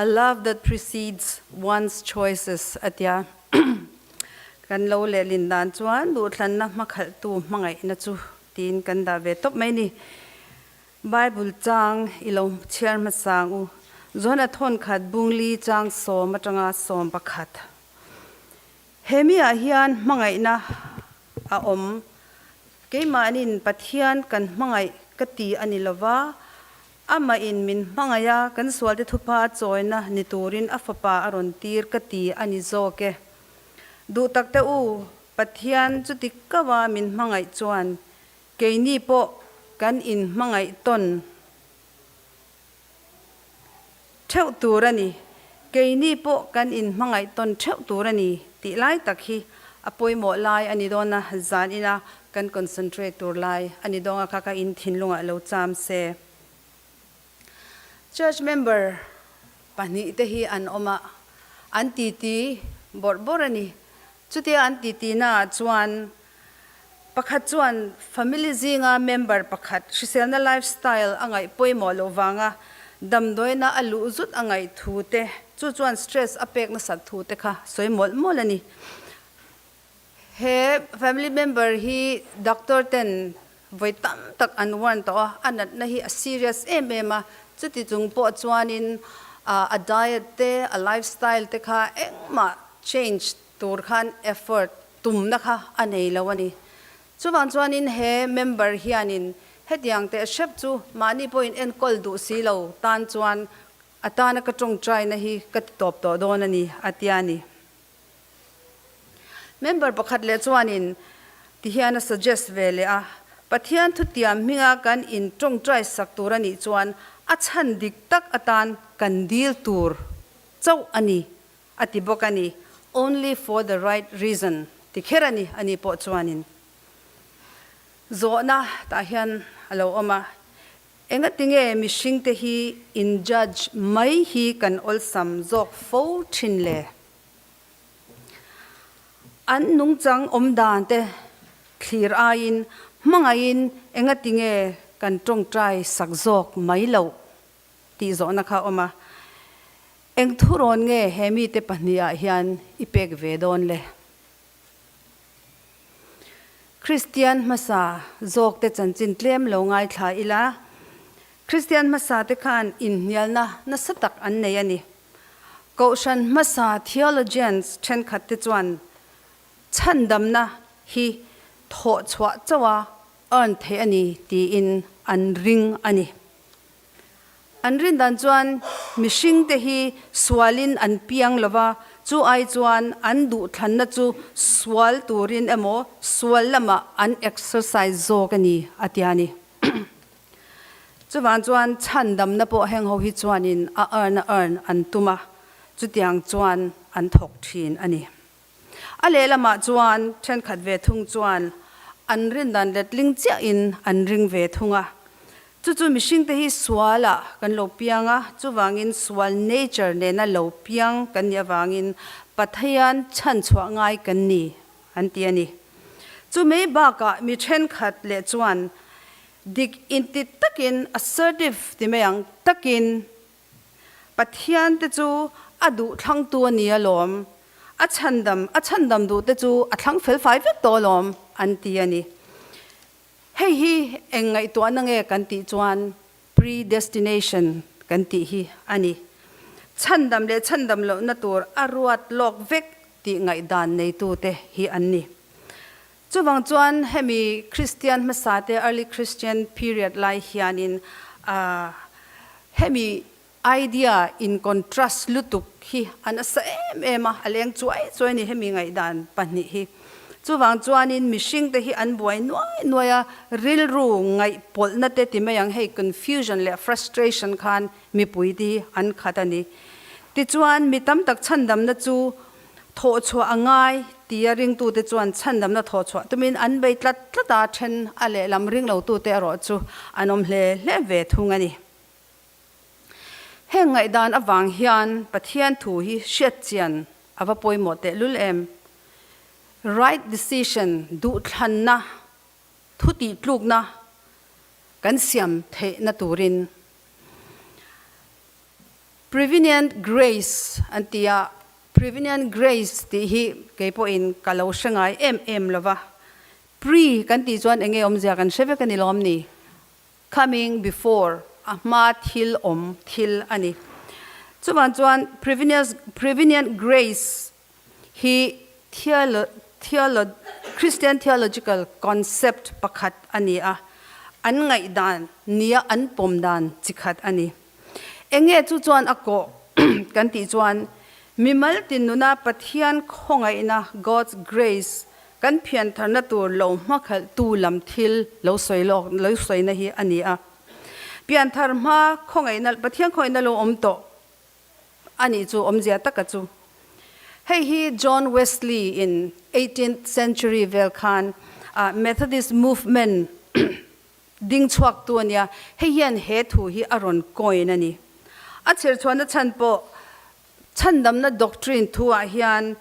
A love that precedes one's choices a tia. Kan lo lehlin dan chuan duhthlanna hmakhalhtu hmangaihna chu tiin kan dah ve tawp mai ni. Bible chang i lo chhiar hmasang u. Johana thawnkhat bungli chang sawm atanga 11. He miah hian hmangaihna a awm. Keimahnin Pathian kan hmangaih ka ti a ni lova, amah in min hmangaih a, kan sualte thupa a chawina ni turin a fapa a rawn tir ka ti a ni zawk e. Duh tak te u, Pathian chuti kau a min hmangaih chuan keini pawh kan in hmangaih tawn Theuh tur a ni. Keini pawh kan inhmangaih tawn theuh tur a ni tih lai tak hi a pawimawh lai a ni dawn a, zan ina kan concentrate tur lai a ni dawn a kha ka in thinlungah lo cham se. Church member pahnihte hi an awm a, an titi bawrh bawrh a ni. Chutia an titi naah chuan Pakhat chuan family zinga member pakhat hriselna lifestyle a ngaih pawimawh loh vanga damdawiina a luh zut a ngaih thu te, chu chuan stress a pek nasat thu te kha sawi mawlh mawlh a ni. He family member hi doctor ten vawi tam tak an warn tawh a, a natna hi a serious em em a, chuti chung pawh chuanin a diet te, a lifestyle te kha engmah change tur khan effort tumna kha a nei lo a ni. Chuvang chuanin he member hianin hetiang teh hrep chu mahni pawhin enkawl duh si lo tan chuan a tana ka tawngtaina hi ka ti tawp tawh dawn a ni, a tia a ni. Member pakhat leh chuanin ti hian a suggest ve leh a, Pathian thutiam hminga kan in tawngtai sak tur a nih chuan a chhan dik tak atan kan dil tur chauh a ni A ti bawk a ni, Only for the right reason ti kher a ni, a ni pawh chuanin zawhna tah hian a lo awm a, engatinge mihringte hi in judge mai hi kan awlsam zawk fo thin le? An nungchang awm dan te thlir aiin hmangaihin engatinge kan tawngtai sak zawk mai loh tih zawhna kha a awm a. Eng thurawn nge he mite pahnihah hian i pek ve dawn le? Kristian hmasa zawkte chanchin tlem lo ngaithla ila, Kristian hmasate khan inhnialna nasa tak an nei a ni. Kohhran hmasa theologians thenkhatte chuan chhandamna hi thawhchhuah chauha earn theih a ni tiin an ring a ni. An rin dan chuan mihringte hi sualin an piang lo va, chu ai chuan an duhthlanna chu sual turin emaw sual lamah an exercise zawk a ni a tia ni. Chuvang chuan chhandamna pawh heng ho hi chuanin a earn a earn an tum a, chutiang chuan an thawk thin a ni. A lehlamah chuan thenkhat ve thung chuan an rin dan letling chiahin an ring ve thung a. Chu chu mihringte hi sualah kan lo piang a, chuvangin sual nature nena lo piang kan nih avangin Pathian chhanchhuah ngai kan ni an ti a ni. Chu mai bakah mi thenkhat leh chuan dik inti takin assertive ti mai ang takin Pathian te chu a duh thlangtu a ni alawm, a chhandam a chhandam duh te chu a thlang fel fai vek tawh alawm an ti a ni. Hei hi eng ngaihtuahna nge kan tih chuan predestination kan tih hi a ni. Chhandam leh chhandam lohna tur a ruat lawk vek tih ngaihdan neitute hi an ni. Chuvang chuan hemi Kristian hmasa te early Christian period lai hianin hemi idea in contrast lutuk hi a nasa em em a, a leng chuai chuai a ni hemi ngaihdan pahnih hi. Chuvang chuanin mihringte hi an buai nuai nuai a, rilru ngaihpawlhna te ti mai ang hei confusion leh frustration khan mipui te hi an khat a ni. Tichuan mi tam tak chhandamna chu Thawhchhuah a ngai tia ringtute chuan chhandamna thawhchhuah tumin an bei tlat tlat a, then a lehlam ringlotute erawh chu an awm hle hle ve thung a ni. Heng ngaihdan avang hian Pathian thu hi hriatchian a va pawimawh tehlul em? Right decision, duhthlanna, thu tihtlukna kan siam theihna turin. Prevenient Grace an ti a, Prevenient Grace tih hi kei pawhin ka lo hre ngai em em lo va. Pre kan tih chuan eng nge awmzia kan hre vek a ni lawm ni? Coming before, a hma thil awm thil a ni. Chuvang chuan Prevenient Grace hi Christian theological concept pakhat a ni a, an ngaihdan nia an pawm dan chi khat a ni. Eng nge chu chuan a kawh kan tih chuan mimal tinnuna Pathian khawngaihna, God's grace, kan phiantharna tur lo hmakhalhtu lam thil lo sawi lawk lo sawina hi a ni a. Pianthar hma khawngaihna, Pathian khawngaihna lo awm tawh a nih chu awmzia taka chu. Hei hi John Wesley in eighteenth century vel khan Methodist movement ding chhuaktu a nia, hei hian he thu hi a rawn coin a ni. A chherchhuahna chhan pawh chhandamna doctrine thu ah hian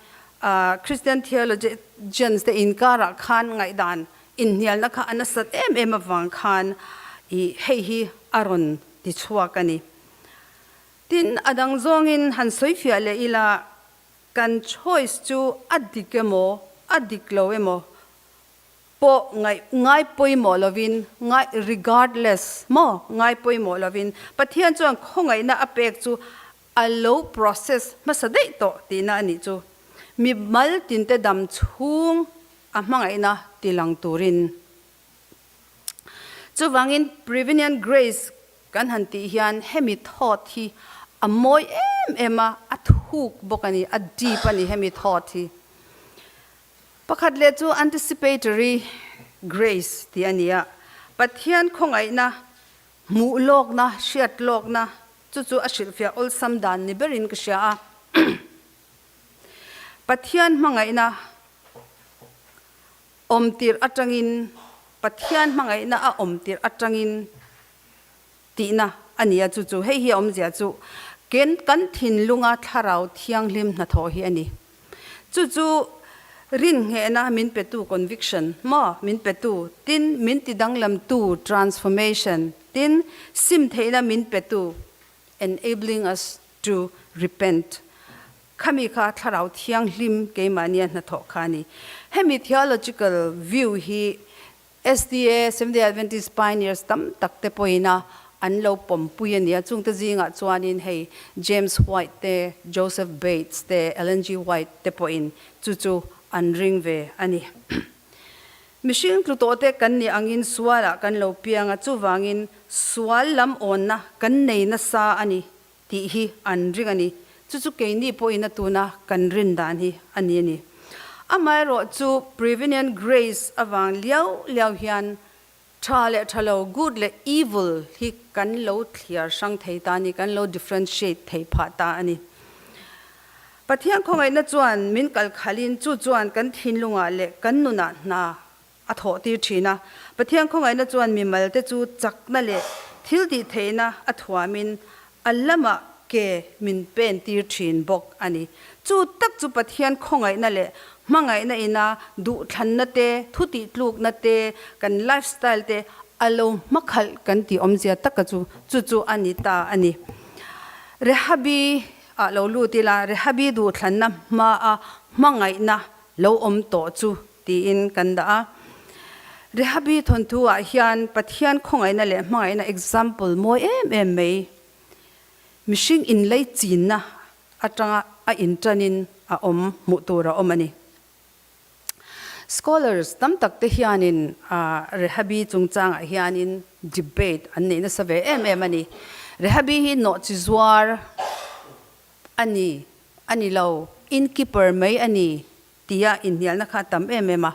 Christian theologians te inkarah khan ngaihdan inhnialna kha a nasat em em avang khan i hei hi a rawn ti chhuak a ni. Tin, a dang zawngin han sawifiah leh ila, kan choice chu a dik emaw, a dik lo emaw pawh ngaih ngai pawimawh lovin, ngai regardless maw, ngai pawimawh lovin Pathian chuan khawngaihna a pek chu a lo process hmasa daih tawh tihna a nih chu. Mi mal tinte dam chhung a hmangaihna tilang turin. Chuvangin Prevenient Grace kan han tih hian hemi thought hi a mawi em em a, a thuk bawk a ni, a deep a ni hemi thought hi. Pakhat leh chu Anticipatory Grace tih a ni a, Pathian khawngaihna, hmuh lawkna, hriat lawkna chu chu a hrilhfiah awlsam dan ni berin ka hria a. Pathian hmangaihna Awm tirh atangin, Pathian hmangaihna a awm tirh atangin tihna a ni a, chu chu hei hi a awmzia chu ken kan thinlunga thlarau thianghlim hnathawh hi a ni. Chu chu rinhnghehna min petu conviction maw min petu, tin min tidanglamtu transformation, tin sim theihna min petu enabling us to repent. Khami kha Thlarau Thianghlim keimahnia hnathawh kha a ni. Hemi theological view hi SDA, Seventh-day Adventist Pioneers, tam tak te pawhin a an lo pawmpui a ni a. Chungte zingah chuanin hei James White te, Joseph Bates te, Ellen G. White te pawhin chu chu an ring ve a ni. Mihring tlu tawhte kan nih angin sualah kan lo piang a, chuvangin sual lam awnna kan nei nasa a ni. Tih hi an ring a ni. Chu chu keini pawhin a tuna kan rin dan hi a ni a ni. Amaherawh chu Prevenient Grace avang liau liau hian tha leh tha lo, good leh evil, hi kan lo thliar hrang thei ta a ni, kan lo differentiate thei phah ta a ni. Pathian khawngaihna chuan min kalkhalhin chu chuan kan thinlungah leh kan nunah hna a thawh tir thin a. Pathian khawngaihna chuan mimal te chu chakna leh thil tih theihna a thuamin a lamah ke min pen tir thin bawk a ni. Chu tak chu Pathian khawngaihna leh hmangaihna ina duhthlanna te, thu tih tlukna te, kan lifestyle te a lo hmakhalh kan tih awmzia taka chu chu chu a ni ta a ni. Rehabi ah lo lut ila, Rehabi duhthlanna hmaa hmangaihna lo awm tawh chu Tiin kan dah a. Rehabi thawnthu ah hian Pathian khawngaihna leh hmangaihna example mawi em em mai, mihring inlei chinna atanga a intanin a awm hmuh tur a awm a ni. Scholars tam tak te hianin Rehabi chungchangah hianin debate an neih nasa ve em em a ni. Rehabi hi nawhchi zuar a ni, a ni lo, innkeeper mai a ni Tia inhnialna kha a tam em em a.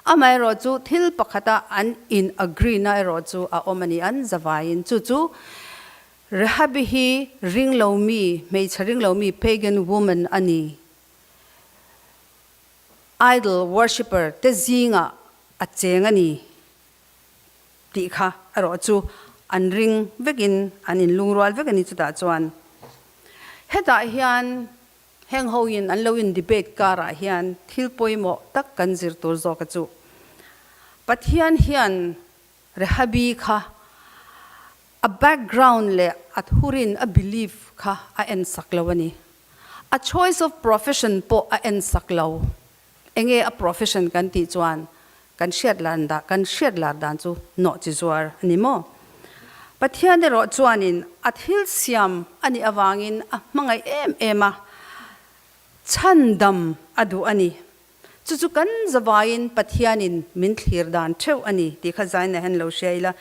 Amaherawh chu thil pakhata an in agree na erawh chu a awm a ni an zavaiin. Chu chu Rehabi hi ringlo mi, hmeichhe ringlo mi, pagan woman a ni. Idol worshipper te zingah a cheng a ni tih kha erawh chu an ring vekin an inlungrual vek a ni chutah chuan. Hetah hian Heng hoin an lo in debate karah hian thil pawimawh tak kan zir tur zawk a chu. Pathian hian Rehabi kha A background leh a thurin, a belief kha a en sak lo a ni. A choice of profession pawh a en sak lo. Enge a profession kan tih chuan kan hriat lar kan hriat lar dan chu nawh chi zuar a ni maw? Pathian erawh chuanin a thil siam a nih avangin a hmangaih em em a, chhandam a duh a ni. Chu chu kan zavaiin Pathianin min thlir dan theuh a ni tih kha zaina hian lo hria ila.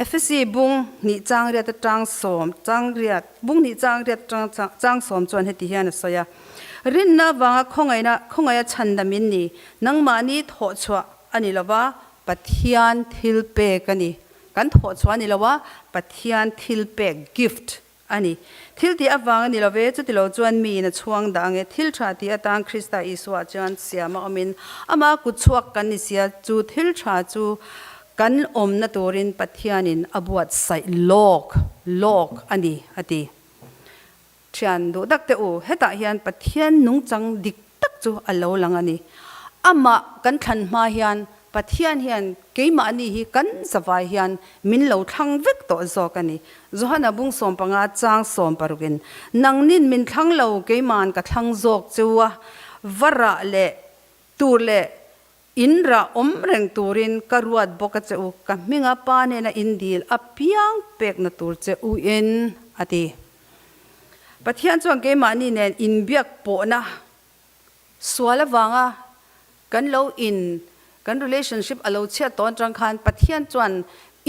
Efesi bung hnih chang riat atang sawm chang riat bung hnih chang riat atang chang sawm chuan heti hian a sawi a, Rinna avanga khawngaihna khawngaiha chhandam in ni, nangmahni thawhchhuah a ni lova, Pathian thil pek a ni. Kan thawhchhuah a ni lo a, Pathian thil pek, gift, A ni. Thil tih avang a ni lo ve, chuti lo chuan miin a chhuang dah ang e. Thil tha tih atan Krista Isua chuan siam a awmin ama kut chhuak kan ni sia, chu thil tha chu kan awmna turin Pathianin a buatsaih lawk lawk a ni, a ti. Thian duh tak teh u, hetah hian Pathian nungchang dik tak chu a lo lang a ni. Amah kan thlan hma hian Pathian hian keimahni hi kan zavai hian min lo thlang vek tawh zawk a ni. Johana bung 15 chang 60 in, Nangnin min thlang lo, keima'n ka thlang zawk cheu a, va rah leh tur leh in rah awm reng turin ka ruat bawk a che u, ka hminga Pa nena in dil apiang pekna tur che u in, a ti. Pathian chuan keimahni nen inbiak pawhna sual avanga kan lo in kan relationship a lo chhiat tawh atang khan Pathian chuan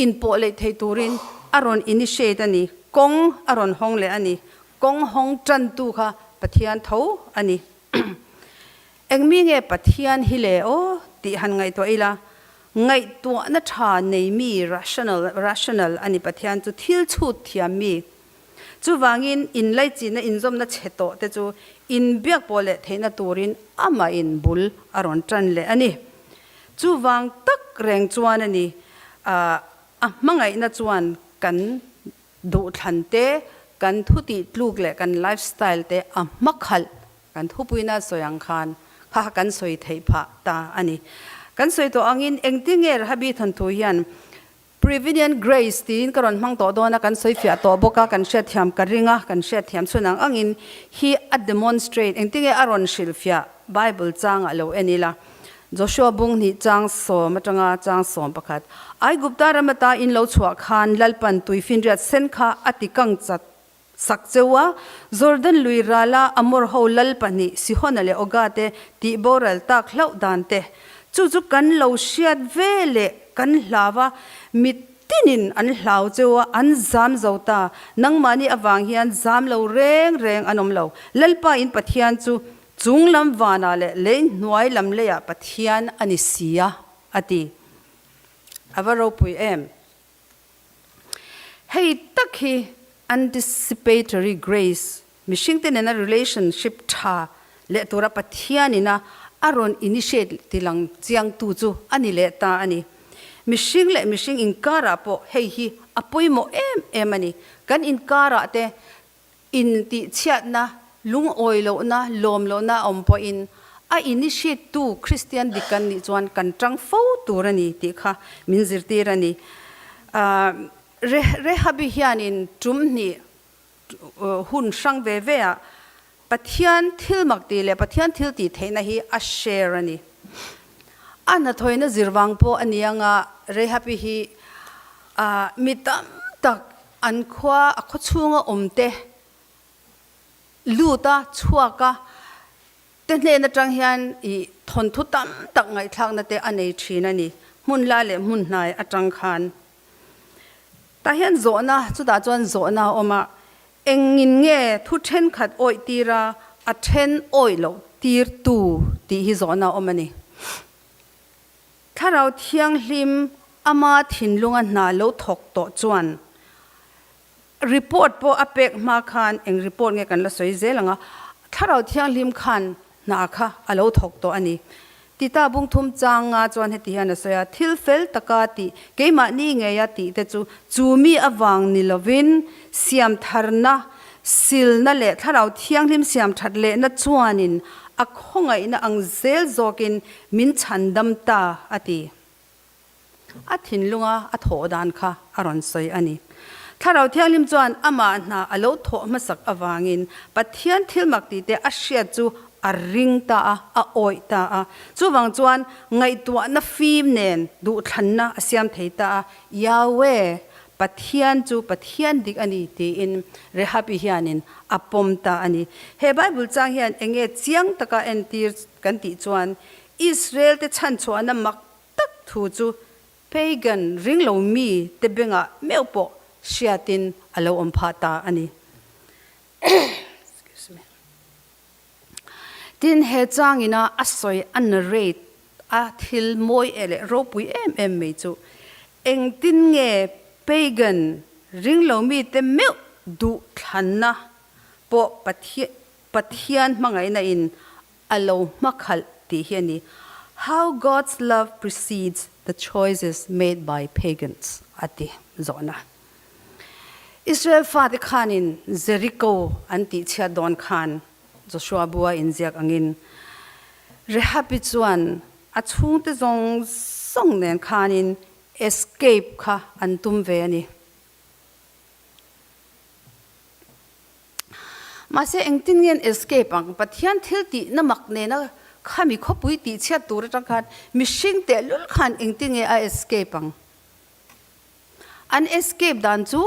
inpawh leh thei turin a rawn initiate a ni, kawng a rawn hawng leh a ni, kawng hawng tantu kha Pathian tho a ni. Engmi nge Pathian hi le aw tih han ngaihtuah ila, ngaihtuahna tha nei mi rational rational a ni Pathian chu thil chhut thiam mi. Chuvangin inlaichinna inzawmna chhe tawh te chu inbiak pawh leh theihna turin amah in bul a rawn tan leh a ni. Chuvang tak reng chuan a ni a hmangaihna chuan kan duhthlan te, kan thutih tluk leh kan lifestyle te a hmakhalh Kan thupuina sawi ang khan kha kha kan sawi theih phah ta a ni. Kan sawi tawh angin engtinge Rahabi thawnthu hian Prevenient Grace tiin ka rawn hmang tawh dawn a, kan sawi fiah tawh bawk a, kan hriatthiam ka ring a, kan hriatthiam chhun ang angin hi a demonstrate, engtinge a rawn hrilhfiah Bible changah lo en ila. Joshua bung hnih chang sawm atanga chang 11, Aigupta ram ata in lo chhuah khan Lalpan tuifinriat sen kha a ti kang chat Sak cheu a, Jordan lui rala Amor ho lal pahnih Sihona leh Oga te tih boral tak hlauh dan te, chu chu kan lo hriat ve leh kan hlau a, mi tinin an hlau cheu a, an zam zo ta, nangmahni avang hian zam lo reng reng an awm lo. Lalpa in Pathian chu chung lam vanah leh lei hnuai lam leiah Pathian a ni si a, a ti. A va ropui em? Hei tak hi anticipatory grace, mihringte nena relationship tha leh tura Pathianina a rawn initiate tilang chiangtu chu a ni leh ta a ni. Mihring leh mihring inkarah pawh hei hi a pawimawh em em a ni. Kan inkarah te Intihchhiatna, lungawi lohna, lawm lohna a awm pawhin a initiate tu Kristian dik kan nih chuan kan tang fo tur a ni tih kha min zirtir a ni. Rehabi hianin tum hnih hun hrang ve ve ah Pathian thil mak tih leh Pathian thil tih theihna hi a share a ni. A hnathawina zir vang pawh a ni anga Rehabi hi mi tam tak An khua a khaw chhunga awm te lut a, chhuak a te hnen atang hian ih thawnthu tam tak ngaihthlakna te a nei thin a ni, hmun lai leh hmun hnai atang khan. Tah hian zawhna, chutah chuan zawhna a awm a, engin nge thu thenkhat awih tir a, a then awih loh tir tu tih hi zawhna a awm a ni. Thlarau Thianghlim ama thinlunga hna lo thawk tawh chuan report pawh a pek hma khan eng report nge kan la sawi zel ang a, Thlarau Thianghlim khan hna kha a lo thawk tawh a ni. Tita bungthum changa chuan heti hian a sawi a, Thil fel taka tih, keimahni ngeia tih te chu chu mi avang ni lovin siamtharna, silna leh Thlarau Thianghlim siamthat lehna chuanin a khawngaihna ang zel zawkin Min chhandam ta, a ti. A thinlunga a thawh dan kha a rawn sawi a ni. Thlarau Thianghlim chuan amah hna a lo thawh hmasak avangin Pathian thilmak tihte a hriat chu a ring ta a, a awih ta a. Chuvang chuan ngaihtuahna fim nen duhthlanna a siam thei ta a, Yahweh, Pathian chu Pathian dik a ni tiin Rehabi hianin a pawm ta a ni. He Bible chang hian eng nge chiang taka entir kan tih chuan Israel-te chhanchhuahna mak tak thu chu Pagan ringlo mi te bengah meuh pawh hriatin a lo awm phah ta a ni. Tin, he changina a sawi a narrate a thil mawi e leh ropui em em mai chu engtin nge Pagan ringlo mi te meuh duh thlanna pawh Pathian hmangaihna in a lo hmakhalh tih hi a ni, How God's love precedes the choices made by pagans a ti zawhna. Israel fate khanin Jericho an tihchhiat dawn khan Joshua bua inziak angin Rehabi chuan a chhungte zawng zawng nen khanin escape kha an tum ve a ni. Mahse, engtin nge an escape ang? Pathian thil tihna mak nena khami khawpui tihchhiat tur atang khan mihring tehlul khan engtin nge a escape ang? An escape dan chu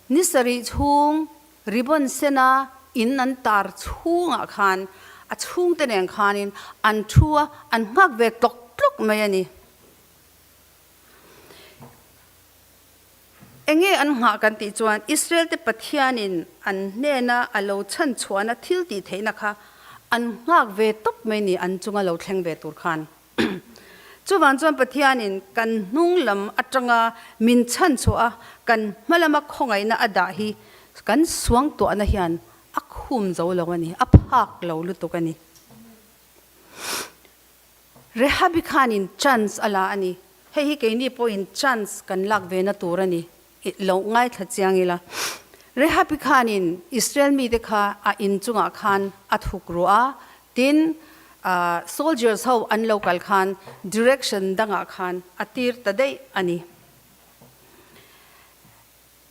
ni sarih chhung ribbon sena in an tar chhungah khan a chhungte nen khanin an thu a, an nghak ve tlawk tlawk mai a ni. Enge an nghah kan tih chuan Israel-te Pathianin an hnena a lo chhan chhuahna thil tih theihna kha an nghak ve tawp mai ni an chunga lo thleng ve tur khan. Chuvang chuan Pathianin kan hnung lam atanga min chhan chhuah a, kan hma lama khawngaihna a dah hi kan suangtuahna hian a khum zo lo a ni, a phak lo lutuk a ni. Rehabi khanin chance a la a ni. Hei hi keini pawhin chance kan lak ve na tur a ni. I lo ngaithla chiang ila. Rehabi khanin Israel mite kha a in chungah khan a thuk ruah a, tin soldiers ho an lo kal khan direction dangah khan a tir ta daih a ni.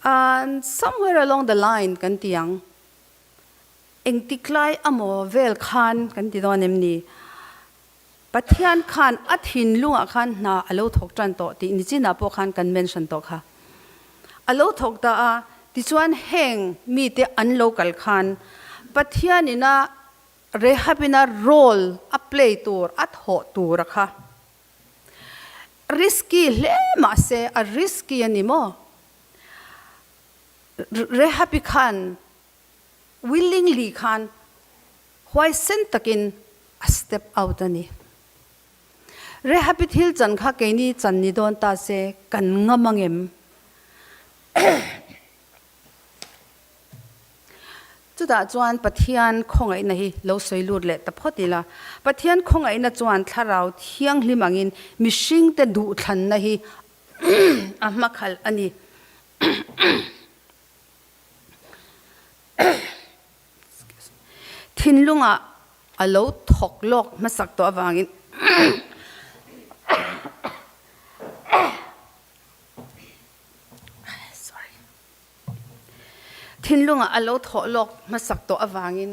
And somewhere along the line kan ti ang. Engtik lai amaw vel khan kan ti dawn em ni? Pathian khan a thinlungah khan hna a lo thawk tan tawh tih nichinah pawh khan kan mention tawh kha. A lo thawk ta a, tichuan heng mite an lo kal khan Pathianin a Rehabina role a play tur, a thawh tur a kha risky hle mahse a risky a ni maw? Rehabi khan Willingly khan huaisen takin a step out a ni. Rehabi thil chan kha keini chan ni dawn ta se kan ngam ang em? Chutah chuan Pathian khawngaihna hi lo sawi lut leh ta phawt ila. Pathian khawngaihna chuan thlarau thianghlim angin mihringte duhthlanna hi a hmakhalh a ni. Thinlungah a lo thawk lawk hmasak tawh avangin Thinlungah a lo thawh lawk hmasak tawh avangin.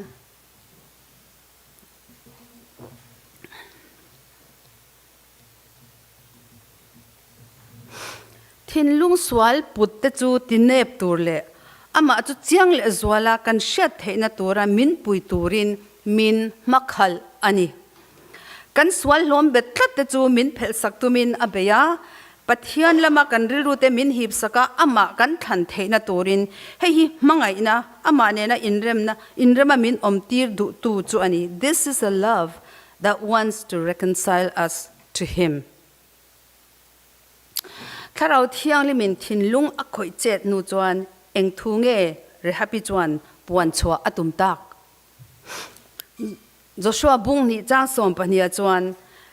Thinlung sual put te chu tinep tur leh amah chu chiang leh zuala kan hriat theihna tura min pui turin min hmakhalh a ni. Kan sual hlawm bet tlat te chu min phelhsak tumin a bei a, Pathian lama kan rilru te min hipsak a, amah kan thlan theihna turin hei hi hmangaihna, amah nena inremna, inrema min awmtir duhtu chu a ni. This is a love that wants to reconcile us to him. Thlarau Thianghlimin thinlung a khawih chet hnu chuan eng thu nge Rehabi chuan puan chhuah a tum tak? Joshua bung hnih chang 12 ah chuan,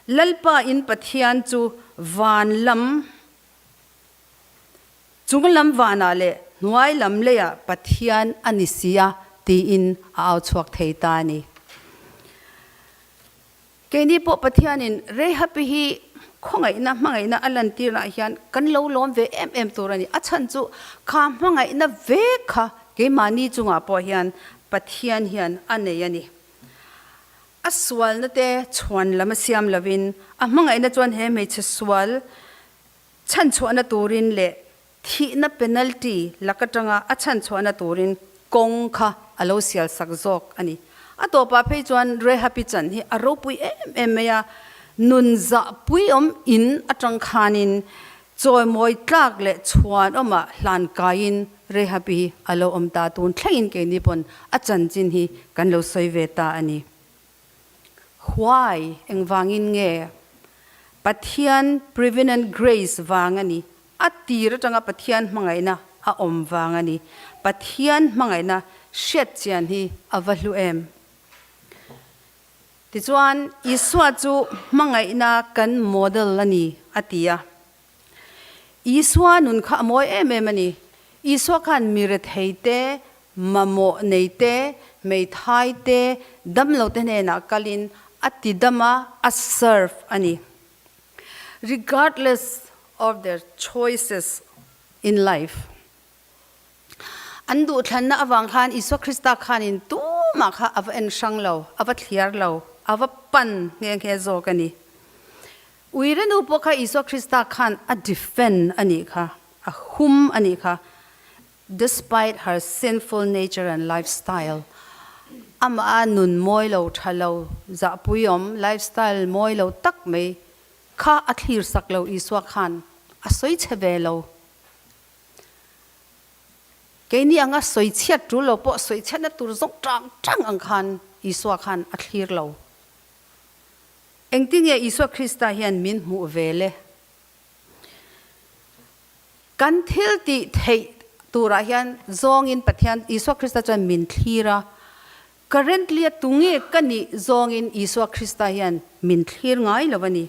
Lalpa in Pathian chu van lam, chung lam vanah leh hnuai lam leiah Pathian a ni si a, tiin a au chhuak thei ta a ni. Keini pawh Pathianin Rehapi hi Khawngaihna, hmangaihna a lantirnaah hian kan lo lawm ve em em tur a ni. A chhan chu kha hmangaihna vek kha keimahni chungah pawh hian Pathian hian a nei a ni. A sualna te chhuan lam a siam lovin a hmangaihna chuan he hmeichhe sual chhanchhuahna turin leh Thihna penalty lak atanga a chhanchhuahna turin kawng kha a lo sial sak zawk a ni. A tawpah phei chuan Rehapi chan hi a ropui em em mai a, nun zahpuiawm in atang khanin chawimawi tlak leh chhuanawmah hlan kaiin Rehapi hi a lo awm ta tun thlengin keini pawn a chanchin hi kan lo sawi ve ta a ni. Why? Engvangin nge? Pathian prevenant grace vang a ni. A tir atanga Pathian hmangaihna a awm vang a ni. Pathian hmangaihna hriat chian hi a va hlu em? Tichuan, Isua chu hmangaihna kan model a ni, a ti a. Isua nun kha a mawi em em a ni. Isua khan mi rethei te, mamawh nei te, hmeithai te, damlo te hnenah kalin a ti dam a, a serve a ni. Regardless of their choices in life. An duhthlanna avang khan Isua Krista khanin tumah kha a va en hrang lo, a va thliar lo, a va pan nghe nghe zawk a ni. Uire nu pawh kha Isua Krista khan a defend a nih kha, a hum a nih kha. Despite her sinful nature and lifestyle, amah a nun mawi lo, tha lo, zahpuiawm, lifestyle mawi lo tak mai kha a thlir sak lo Isua khan a sawi chhe ve lo. Keini anga sawi chhiat tul lo pawh sawi chhiatna tur zawng tang tang ang khan Isua khan a thlir lo. Engtinge Isua Krista hian min hmuh ve le? Kan thil tih theih turah hian zawngin Pathian Isua Krista chuan min thlir a, currently a tunge ka nih zawngin Isua Krista hian min thlir ngai lo a ni.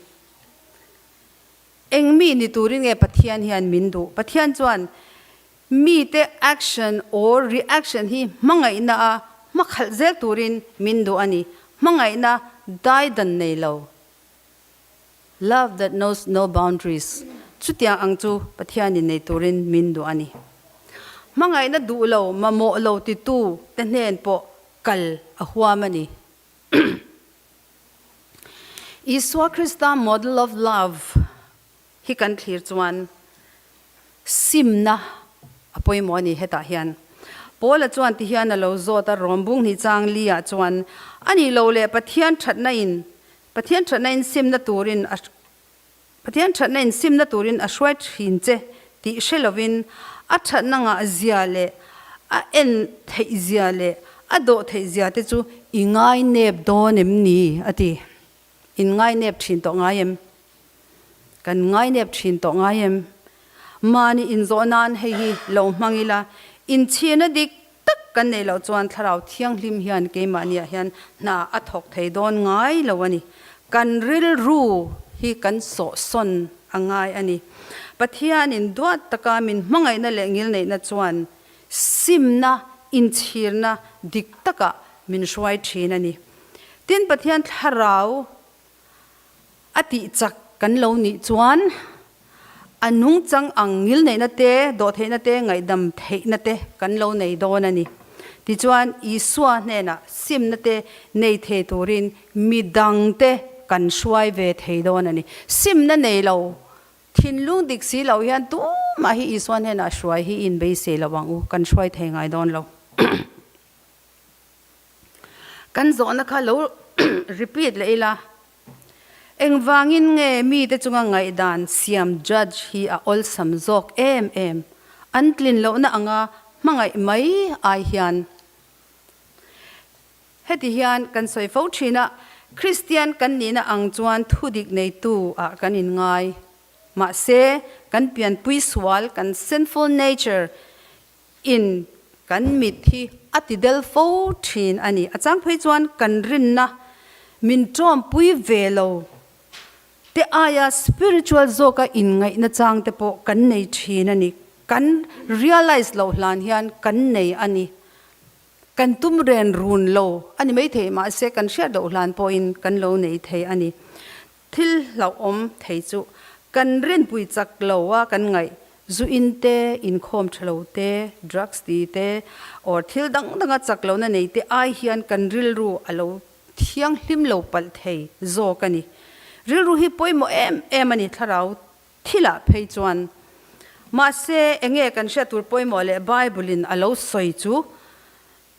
Eng mi ni turin nge Pathian hian min duh? Pathian chuan mite action or reaction hi hmangaihna a hmakhalh zel turin min duh a ni. Hmangaihna daidan nei lo. Love that knows no boundaries, chutiang ang chu Pathianin nei turin min duh a ni. Hmangaihna duh lo, mamawh lo titu te hnen pawh kal a huam a ni. Isua Krista model of love hi kan thlir chuan simna a pawimawh a ni hetah hian. Paula chuan tihian a lo zawt a, Rawmbung hnih chang li ah chuan, A nih lo leh Pathian thatna in Pathian thatna in simna turin a Pathian thatna in simna turin a hruai thin che tih hre lovin a thatna ngah zia leh a en theih zia leh a dawh theih zia te chu i ngai nep dawn em ni? a ti. In ngai nep thin tawh ngai em? Kan ngai nep thin tawh ngai em? Mahni inzawh nan hei hi lo hmang ila, inchhirna dik tak kan neih loh chuan Thlarau Thianghlim hian keimahniah hian hna a thawk thei dawn ngai lo a ni. Kan rilru hi kan sawhsawn a ngai a ni. Pathianin duat taka min hmangaihna leh ngilneihna chuan simna, inchhirna dik takah min hruai thin a ni. Tin, Pathian Thlarau A tih chak kan lo nih chuan a nungchang ang ngilneihna te, dawhtheihna te, ngaihdam theihna te kan lo nei dawn a ni. Tichuan, Isua hnenah simna te nei thei turin midangte kan hruai ve thei dawn a ni. Simna nei lo, thinlung dik si lo hian tumah hi Isua hnenah hruai hi inbeisei lo ang u, kan hruai thei ngai dawn lo. Kan zawhna kha lo repeat leh ila, engvangin nge mite chunga ngaihdan siam judge hi a awlsam zawk em em? An tlin lohna anga hmangaih mai ai hian. Heti hian kan sawi fo thin a, Kristian kan nihna ang chuan thudik neitu ah kan inngai. Mahse, kan pianpui sual, kan sinful nature, In kan mit hi a ti del fo thin a ni. A chang phei chuan kan rinna min tawmpui ve lo te aia spiritual zawka inngaihna chang te pawh kan nei thin a ni. Kan realize loh hlan hian kan nei a ni. Kan tum ren run lo a ni maithei mahse kan hriat loh hlan pawhin kan lo nei thei a ni. Thil hlauhawm thei chu kan rinpui chak lo a kan ngaih, zu in te, inkhawm tha lo te, drugs ti te or thil dang danga chak lohna nei te ai hian kan rilru a lo thianghlim lo palh thei zawk a ni. Rilru hi pawimawh em em a ni thlarau thilah phei chuan. Mahse enge kan hriat tur pawimawh leh Bible in a lo sawi chu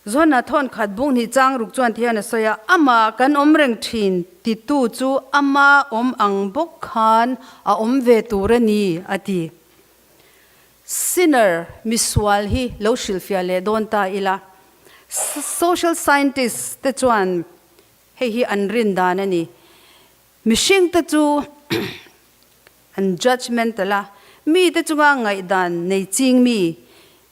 Zona thawn khat bung hnih chang ruk chuan ti hian a sawi a, Amah kan awm reng thin titu chu ama awm ang bawk khan a awm ve tur a ni, a ti. Sinner, misual hi lo hrilhfiah leh dawn ta ila. Social scientist te chuan hei hi an rin dan a ni. Mihring te chu an judgemental a, mite chunga ngaihdan nei ching mi,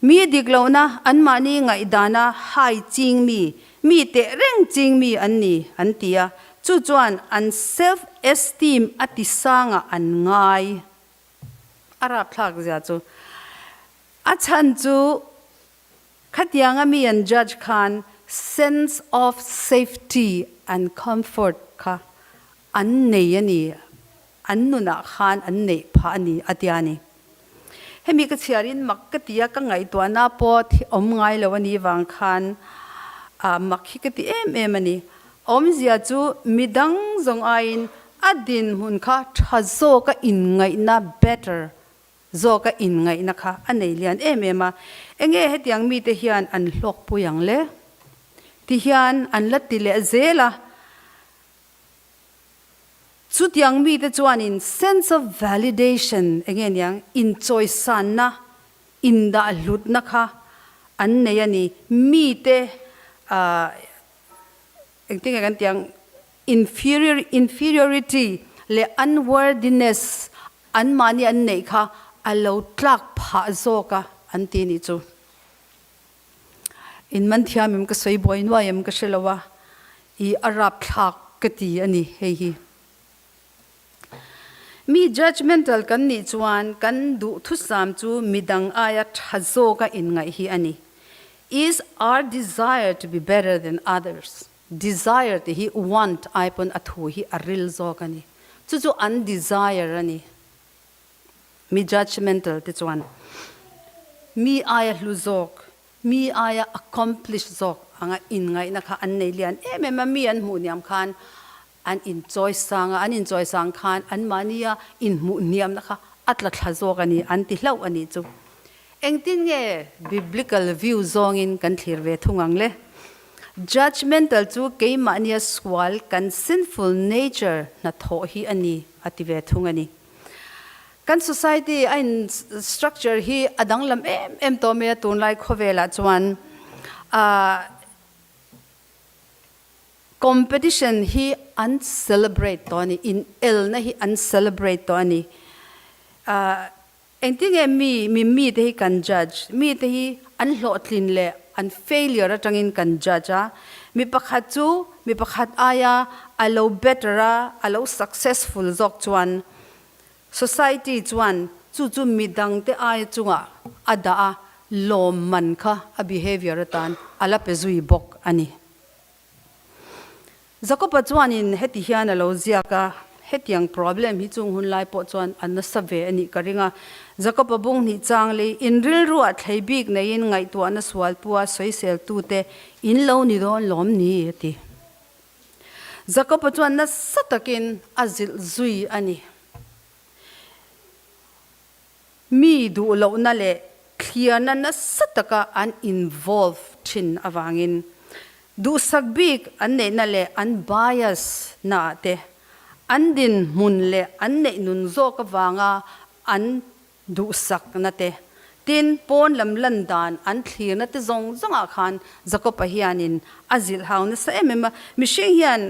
mi dik lohna anmahni ngaihdana hai ching mi, mi teh reng ching mi an ni an ti a, chu chuan an self esteem a ti sangah an ngai. A rapthlak zia chu a chhan chu Khatianga mi an judge khan sense of safety and comfort kha an nei a ni, an nunah khan an neih phah a ni a tia ni. Hemi ka chhiarin mak ka ti a, ka ngaihtuahna pawh thi awm ngai lo a nih vang khan mak hi ka ti em em a ni. Awmzia chu midang zawng aiin a dinhmun kha tha zawka inngaihna, better, Zawka inngaihna kha a nei lian em em a, enge hetiang mite hian an hlawkpui ang le? Ti hian an la ti leh zel a. Chutiang mite chuanin sense of validation enge niang inchawisanna, indahhlutna kha an nei a ni. Mite ah engtinge kan tih ang? Inferior, inferiority leh unworthiness anmahni an neih kha a lo tlak phah zawk a an ti nih chu. In man thiam em ka sawi buai nuai em ka hre lo a, i a rapthlak ka ti a ni hei hi. Mi judgemental kan nih chuan kan duhthusam chu midang aia tha zawka inngaih hi a ni. Is our desire to be better than others. Desire tih hi want ai pawn a thu hi a ril zawk a ni. Chu chu an desire a ni. Mi judgemental te chuan mi aia hlu zawk, mi aia accomplish zawk anga inngaihna kha an nei lian em em a, mi an hmuh hniam khan an inchawi sang a, an inchawi sang khan anmahnia inhmuh hniamna kha a tla thla zawk a ni, an ti hlauh a nih chu. Engtin nge biblical view zawngin kan thlir ve thung ang le? Judgemental chu keimahnia sual kan sinful nature hnathawh hi a ni a ti ve thung a ni. Kan society a in structure hi a danglam em em tawh mai a tunlai khawvelah chuan competition hi an celebrate tawh a ni, in elna hi an celebrate tawh a ni. Engtinge mi mi mite hi kan judge? Mite hi an hlawhtlin leh an failure atangin kan judge a. Mi pakhat chu mi pakhat aia a lo better a, a lo successful zawk chuan society chuan chu chu midangte aia chungah a dah a, lawmman kha a behavior atan a la pe zui bawk a ni. Jakoba chuanin heti hian a lo ziak a, Hetiang problem hi chung hun lai pawh chuan a nasa ve a nih ka ring a. Jakoba bung hnih chang lei, In rilruah thlei bik neiin ngaihtuahna sualpua sawiseltute in lo ni dawn lawm ni? a ti. Jakoba chuan nasa takin a zilh zui a ni. Mi duh lohna leh thliarna nasa taka an involve thin avangin duhsak bik an neihna leh an bias naah te, an dinhmun leh an neih nun zawk avanga an duhsakna te, tin pawn lam lan dan an thlirna te zawng zawngah khan Jakob-a hianin a zilh hau nasa em em a. Mihring hian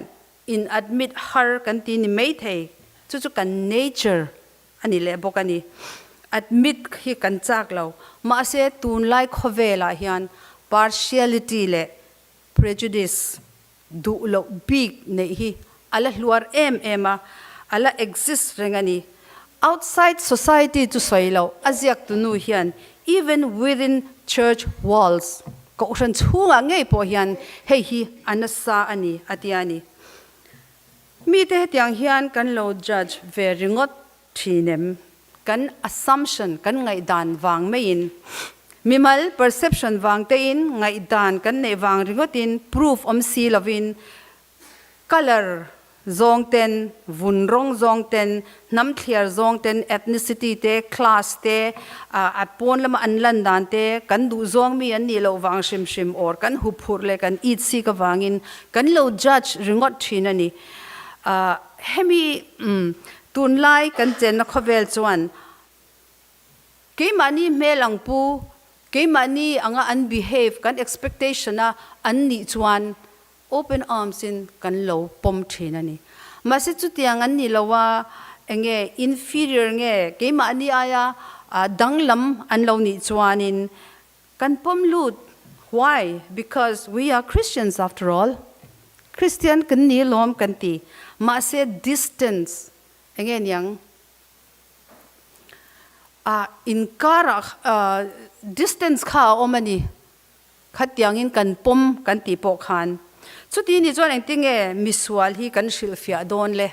in admit har kan ti ni maithei, chu chu kan nature a ni leh bawk a ni. Admit hi kan chak lo. Mahse, tunlai khawvelah hian partiality leh prejudice duh loh bik neih hi a la hluar em em a, a la exist reng a ni. Outside society chu sawi loh, a ziaktu nu hian even within church walls, kohhran chhungah ngei pawh hian hei hi a nasa a ni a tia a ni. Mite hetiang hian kan lo judge ve ringawt thin em? Kan assumption, kan ngaihdan vang maiin, mimal perception vang tein ngaihdan kan neih vang ringawtin proof awm si lovin Colour zawng ten, vun rawng zawng ten, hnam thliar zawng ten, ethnicity te, class te, a pawn lama an lan dan te, kan duh zawng mi an nih loh vang hrim hrim or kan huphurh leh kan it sik avangin kan lo judge ringawt thin a ni. Hemi tunlai kan chenna khawvel chuan Keimahni hmel ang pu, keimahni anga an behave, kan expectation a an nih chuan open arms in kan lo pawm thin a ni. Mahse chutiang an ni lo a, enge inferior nge keimahni aia danglam an lo nih chuanin kan pawm lut. Why? Because we are Christians after all. Christian kan ni alawm kan ti. Mahse distance enge niang? A inkarah distance kha a awm a ni. Khatiangin kan pawm kan tih pawh khan. Chuti ni chuan engtinge misual hi kan hrilhfiah dawn le?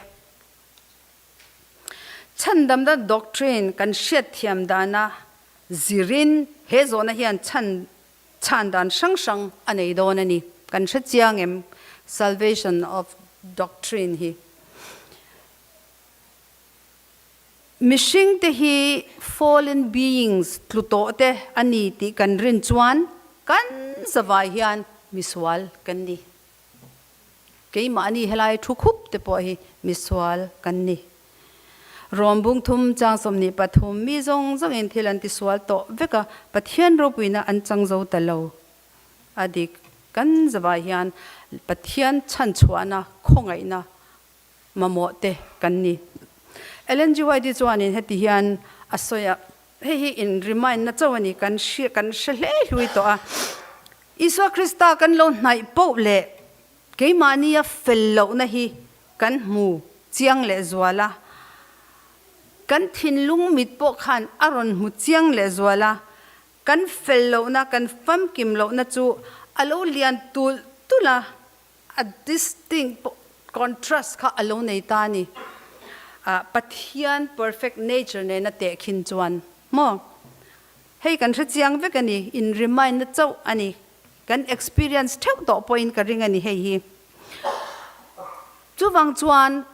Chhandamna doctrine kan hriatthiam dana zirin he zawhna hian chhan chhan dan hrang hrang a nei dawn a ni. Kan hre chiang em salvation of doctrine hi? Mihringte hi fallen beings tlu tawh te a ni tih kan rin chuan kan zavai hian misual kan ni. Keimahni helai thu khup te pawh hi misual kan ni. Rom bung thum chang 23 mi zawng zawngin thil an tisual tawh vek a, Pathian ropuina an chang zo ta lo. A dik, kan zavai hian Pathian chhanchhuahna, khawngaihna mamawh te kan ni. Ellen G. White-i chuanin heti hian a sawi a, hei hi in remind na chauh a ni, kan hria, kan hre hle hlui tawh a. Isua Krista kan lo hnaih poh leh keimahnia fel lohna hi kan hmu chiang leh zual a, kan thinlung mit pawh khan a rawn hmu chiang leh zual a, kan fel lohna, kan famkim lohna chu a lo lian tulh tulh a. A distinct contrast kha a lo nei ta a ni. Pathian perfect nature nena tehkhin chuan maw? Hei kan hre chiang vek a ni, in remind na chauh a ni. Kan experience theuh tawh pawhin ka ring a ni hei hi. Chuvang chuan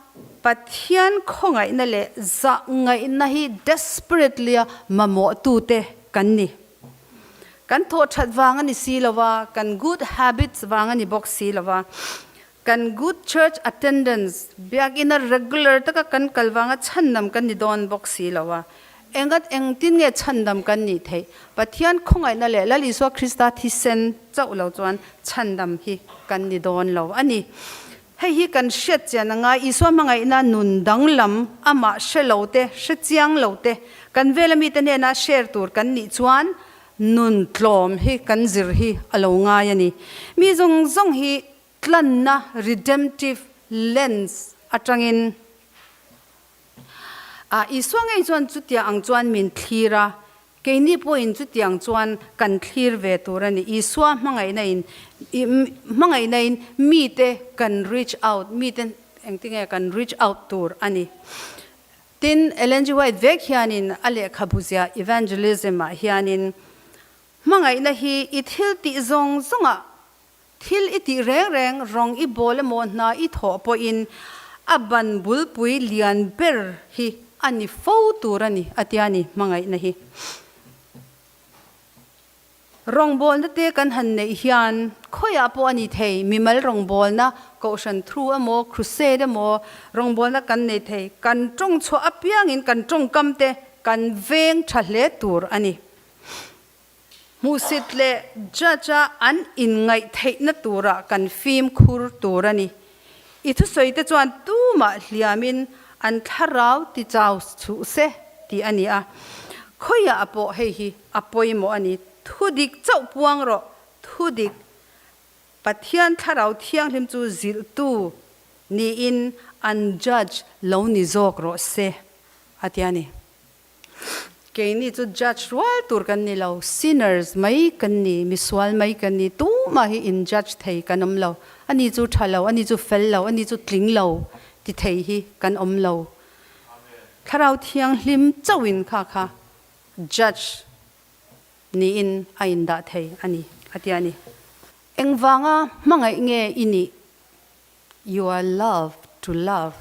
Pathian khawngaihna leh zahngaihna hi desperately a mamawhtute kan ni. Kan thawh that vang a ni si lo a, kan good habits vang a ni bawk si lo a, kan good church attendance, biakina regular taka kan kal vanga chhandam kan ni dawn bawk si lo a. Engat engtin nge chhandam kan nih theih? Pathian khawngaihna leh Lal Isua Krista thisen chauh lo chuan chhandam hi kan ni dawn lo a ni. Hei hi kan hriat chian a ngai, Isua hmangaihna nun danglam amah hre lo te, hre chiang lo te, kan vela mite hnena share tur kan nih chuan nun tlawm hi kan zir hi a lo ngai a ni. Mi zawng zawng hi tlanna, redemptive lens, atangin Isua ngei chuan chutia ang chuan min thlir a, Keini pawhin chutiang chuan kan thlir ve tur a ni. Isua hmangaihna in, hmangaihna in mite kan reach out, mite engtinge kan reach out tur a ni. Tin, Ellen G. White vek hianin a lehkhabu ziah Evangelism ah hianin, Hmangaihna hi i thil tih zawng zawngah Thil i tih reng reng rawng i bawl emaw hna i thawh pawhin a ban bulpui lian ber hi a ni fo tur a ni, a tia ni hmangaihna hi. Rawngbawlna te kan han neih hian khawiah pawh a ni thei, mimal rawngbawlna, kohhran thu emaw, crusade emaw rawngbawlna kan nei thei, kan tawng chhuah apiangin kan tawngkam te kan veng tha hle tur a ni. Hmuhsit leh judge a an inngaih theihna turah kan fimkhur tur a ni. I thusawi te chuan tumah hliamin an thlarau ti chau chhuh se tih a ni a. Khawiah pawh hei hi a pawimawh a ni. Thudik chauh puang rawh, thudik Pathian thlarau thianghlim chu zilhtu niin an judge lo ni zawk rawh se a ti a ni. Keini chu judge rual tur kan ni lo, sinners mai kan ni, misual mai kan ni, tumah hi in judge thei kan awm lo, ani chu tha lo, ani chu fel lo, ani chu tling lo ti thei hi kan awm lo. Thlarau Thianghlim chauhin kha kha judge niin a indah thei a ni, a ti a ni. Engvanga hmangaih nge i nih? You are loved to love.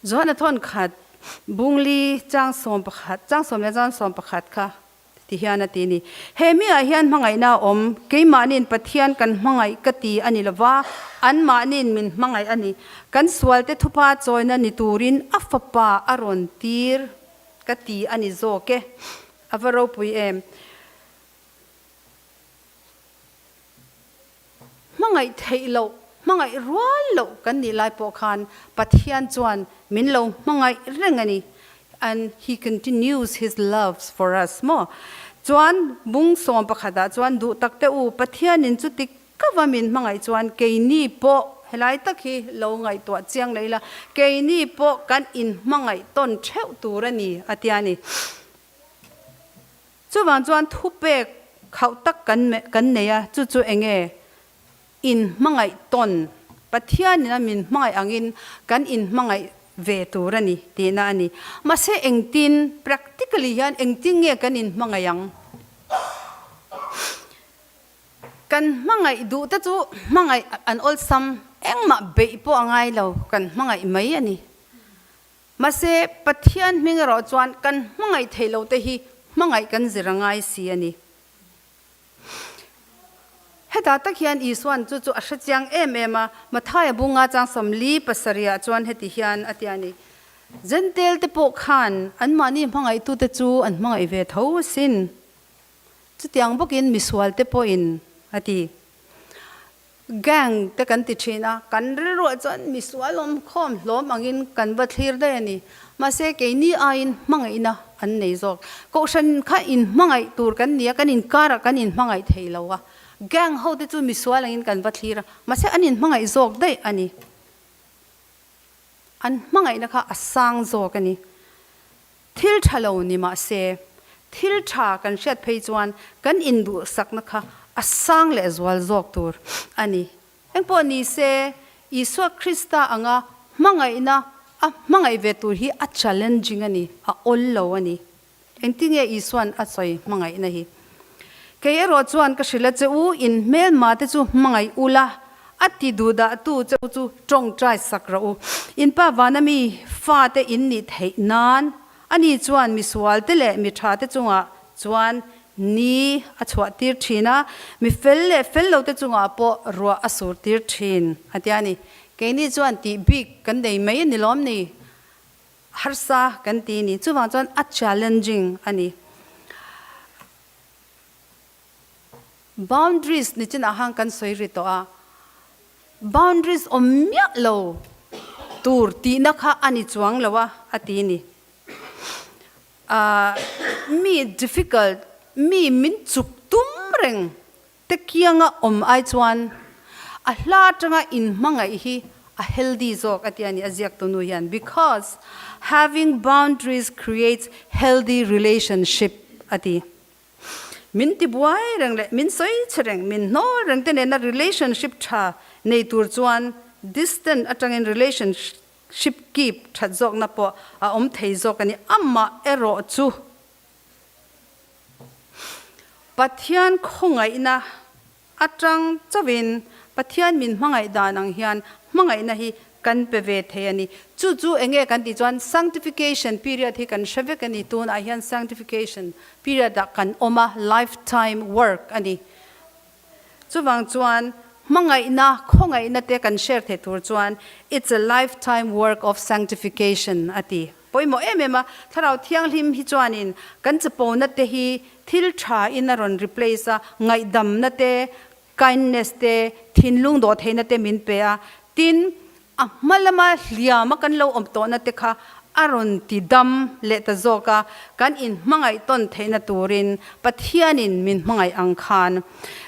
Johana thawnkhat bungli chang 11, chang 10 leh chang 11 kha ti hian a ti ni. He mi ah hian hmangaihna a awm, keimahniin Pathian kan hmangaih ka ti a ni lova, anmahniin min hmangaih a ni. Kan sualte thupa chawina ni turin a fapa a rawn tir ka ti a ni zawk e. A va ropui em. Hmangaih theih loh, hmangaih rual loh kan nih lai pawh khan Pathian chuan min lo hmangaih reng a ni. And he continues his love for us maw? Chuan bung 11 ah chuan duh tak teh u, Pathianin chuti ka va min hmangaih chuan keini pawh helai tak hi lo ngaihtuah chiang leh ila, keini pawh kan inhmangaih tawn theuh tur a ni a tia ni. Chuvang chuan thupek khauh tak kan kan nei a, chu chu eng nge? Inhmangaih tawn, Pathianin a min hmangaih angin kan inhmangaih ve tur a ni tihna a ni. Mahse engtin, practically hian engtin nge kan inhmangaih ang? Kan hmangaih duh te chu hmangaih an awlsam, engmah beih pawh a ngai lo, kan hmangaih mai a ni. Mahse, Pathian hming erawh chuan kan hmangaih theih loh te hi hmangaih kan zir a ngai si a ni. Hetah tak hian Isua'n chu chu a hre chiang em em a, Mathaia bunga chang 47 ah chuan heti hian a ti a ni, Jentail te pawh khan anmahni hmangaihtute chu an hmangaih ve tho asin. Chutiang bawkin misual te pawhin a ti. Gang te kan ti thin a, kan rilruah chuan misual awm khawm hlawm angin kan va thlir daih a ni. Mahse keini aiin hmangaihna an nei zawk. Kohhran kha inhmangaih tur kan ni a, kan inkarah kan inhmangaih thei lo a. Gang ho te chu misual angin kan va thlir a, mahse an inhmangaih zawk daih a ni. An hmangaihna kha a sang zawk a ni. Thil tha lo ni mah se, thil tha kan hriat phei chuan kan induhsakna kha a sang leh zual zawk tur a ni. Engpawh ni se, Isua Krista anga hmangaihna a hmangaih ve tur hi a challenging a ni, a awl lo a ni. Engtinge Isua'n a sawi hmangaihna hi? Kei erawh chuan ka hrilh a che u, in hmelma te chu hmangaih ula, A ti duhdahtu che u chu tawngtai sak rawh u. In pa vana mi fate in nih theih nan ani chuan misualte leh mi thate chungah chuan ni a chhuah tir thin a, mi fel leh fel lote chungah pawh ruah a sur tir thin a tia ni. Keini chuan tih bik kan nei mai a ni lawm ni? Harsa kan ti ni. Chuvang chuan a challenging a ni. Boundaries ni chinah khan kan sawi ri tawh a, boundaries awm miah lo tur tihna kha a ni chuang lo a, a ti ni. Ahh mi difficult, mi min chuk tum reng te kianga awm ai chuan a hla atanga inhmangaih hi a healthy zawk a ti a ni a ziaktu nu hian because having boundaries creates healthy relationship a ti. Min ti buai reng leh min sawi chhe reng, min hnawl reng te nena relationship tha nei tur chuan distant atangin relationship keep that zawkna pawh a awm thei zawk a ni. Amah erawh chu Pathian khawngaihna Atang chauhin Pathian min hmangaih dan ang hian hmangaihna hi kan pe ve thei a ni. Chu chu eng nge kan tih chuan sanctification period hi kan hre vek a ni. Tunah hian sanctification period ah kan awm a, lifetime work a ni. Chuvang chuan hmangaihna, khawngaihna te kan share thei tur chuan it's a lifetime work of sanctification a ti. Pawimawh em em a, Thlarau Thianghlim hi chuanin kan chapona te hi thil tha in a rawn replace a, ngaihdamna te, kindness te, thinlung dawhtheihna te min pe a, tin, a hma lama hliama kan lo awm tawhna te kha a rawn ti dam leh ta zawk a, kan inhmangaih tawn theihna turin Pathianin min hmangaih ang khan.